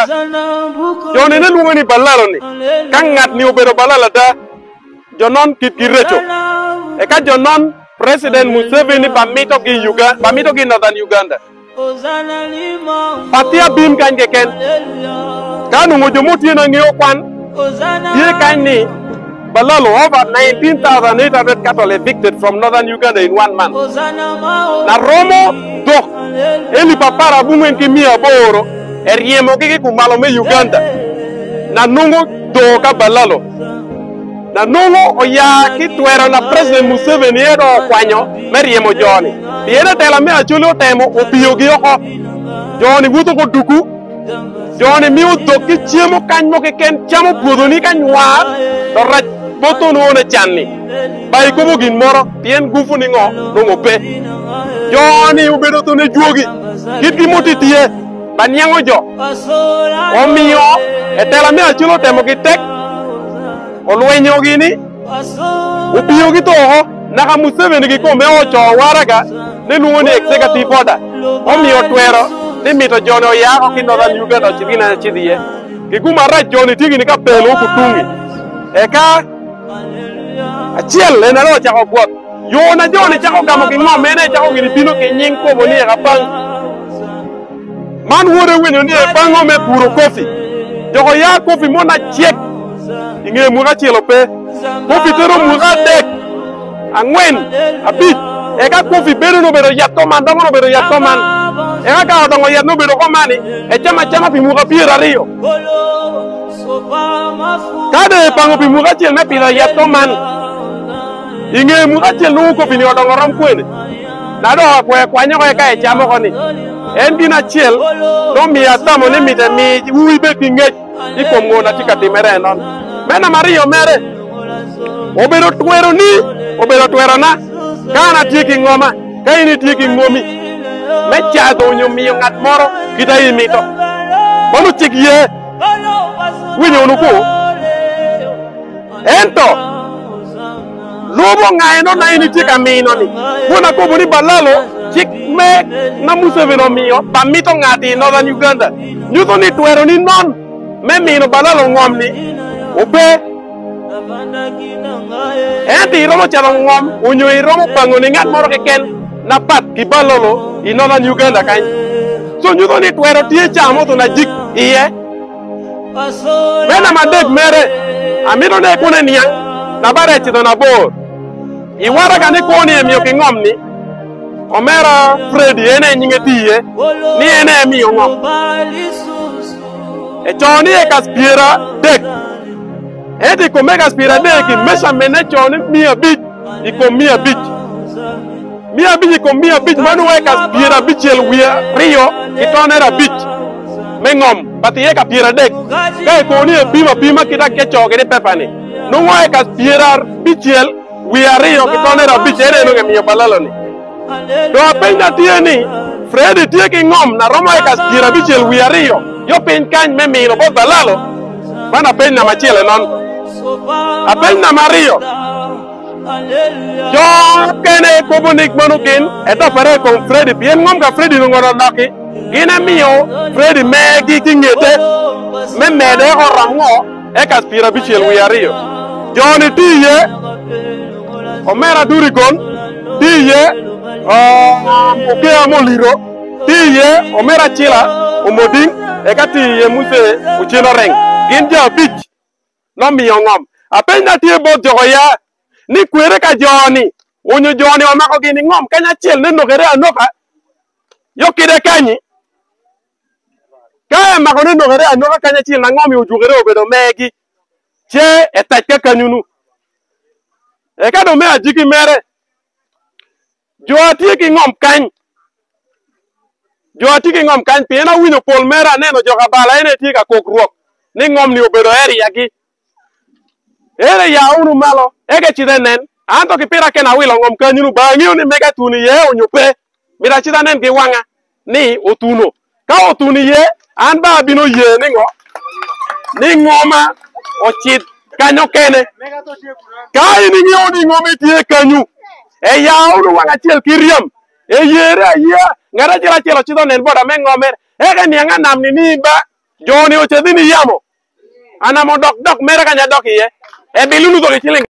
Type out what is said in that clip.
Jo-ni ne lwongo ni balalo-ni. Ka ngat-ni obedo balalo ada, jo non kitgi reco. Eka jo non President Museveni ba mitogi i Uganda, ba mitogi i Northern Uganda. Pati abim kany keken. Ka onongo jo mo tye na ngeyo kwan, tye kany ni Balalo over 19,800 cattle evicted from Northern Uganda in one month. Na romo dhok elip aparabungwen ki 800 eryemogi ki kumalo me Uganda na nongo doo ka Balalo. Na nongo oya ki twero na President Museveni aye dong okwanyo me ryemo jo-ni. Pien etela me Acholi otemo obiyogi oko. Jo-ni woto ko duku. Jo-ni miyo dhok ki cemo kany mo keken, camo pwodhoni ka nywar, to rac bot onongo ne can-ni. Ba ikobo gin moro, pien gufu ni ngo nongo pe. Jo-ni obedo thone jwogi, kitgi muti tye, ba niango jo. Omiyo etela me Acholi otemo ki tek, olwenyogi ni obiyogi to oko. Naka Museveni kikome oco waraga ne lwongo ni Executive Order omiyo twero ni mito joni oya oko ki Northern Uganda ocit gin aye cit iye. Kigum arac joni tye gini ka pelo kutungi eka acel en aye ocako bwot. Yo na joni cako gamo ki ngom en aye cako gini bino ki nying kobo ni eka pang. Man wode winyo ni epango me puro kofi. Dok oya kofi mo na cek i nge mwaka acel ope. Kofi tero mwaka adek, angwen, abic, eka kofi bedo ni obedo yat koman, dongo ni obedo yat koman. Eka ka odongo yat ni obedo komani, ecamo acama pi mwaka pyeraryo. Ka dong epango pi mwaka acel me pito yat koman, i nge mwaka acel nongo kofi ni odongo rom kwene? Na dong akwer kwany oko eka ecam oko ni en gin acel nongo miyo atamo ni mito emi wu ibed ki ngec i kom ngo na tye ka timere enon. Me namba aryo mere, obedo twero ni obedo twero na ka an atye ki ngoma, ka in itye ki ngomi me cado nyo miyo ngat moro kit aye imito. Mano cik ye winyo wunu ku? Ento Lubo nga eno na in itye ka mino-ni? Won akobo ni Balalo, cik me na Museveni omiyo pa mito ngati i Northern Uganda nyuto ni twero ni non me mino Balalo ngom ni ope. Ento iromo calo ngom onyo iromo pango ni ngat moro keken na pat ki Balolo i Northern Uganda kany. So nyuto ni twero tye ca moto na jik iye. Me namba adek mere, amito ni ekune niang nabare ecito nabor. I waraga ni kwo ni emiyo ki ngom ni, omera Fredi en aye nyinge tye iye, ni en aye emiyo ngom. Eco ni acres 30. Ento i kom acres 30-ki, measurement eco ni 500 i kom 500. 500 i kom 500 ma nongo acres 62 ki tonere abic me ngom but i eka 30 ka i kono ni epimo apima kit ma kicoyo kwede i pepa-ni nongo acres 62 ki tonere abic en aye nongo emiyo balalo-ni. Dong apenya tye ni, Freddy tye ki ngom na romo acres 62 yo piny kany me mino bot balalo? Man apeny namba acel enon. Apeny namba aryo. Jo mukene kobo ni meno gin etopere i kom Fredi pien ngom ka Fredi onongo oloki, gin emiyo Fredi mergi ki ngete me mede wek orom ngo acres 62. Jo-ni tye iye, Omera Durigon tye iye, Okea Moliro tye iye, Omera Cila Omoding eka tye iye Muse Ocen Oreng. Gin jo abic. Nomiyo ngom. Apenya tye bot joko ya ni kwere ka jo-ni onyo jo-ni omako gin i ngom kany acel ne nokere anoka yo kide kanyi. Ka emako ne nokere anoka kany acel na ngom-mi ojukere obedo megi ce etec ka kanyunu. Eka dong me ajiki mere Jo atye ki ngom kany, jo atye ki ngom kany, pien awinyo pol mere aneno jo kabala en aye tye ka kok rwok ni ngom ni obedo area gi. Ere ya wunu malo eka icit inen, anto ki pira kena awilo ngom kanyunu ba angeyo ni mega tun iye onyo pe, myero acit anen ki wanga. ni otuno. Ka otuno iye, an bene abino ye ni ngo? Ni ngoma ocit kanyo kene. Ka in ingeyo ni ngomi tye kanyu, eya wunu wang acel ki ryem, eyere ayeya, ngat acel acel ocito onen boda me ngome, eka eniang anam ni ni ba. Jo-ni ocedhi ni yamo, anamo dok dok mere kanya dok iye, ebilunu dhogi ciling.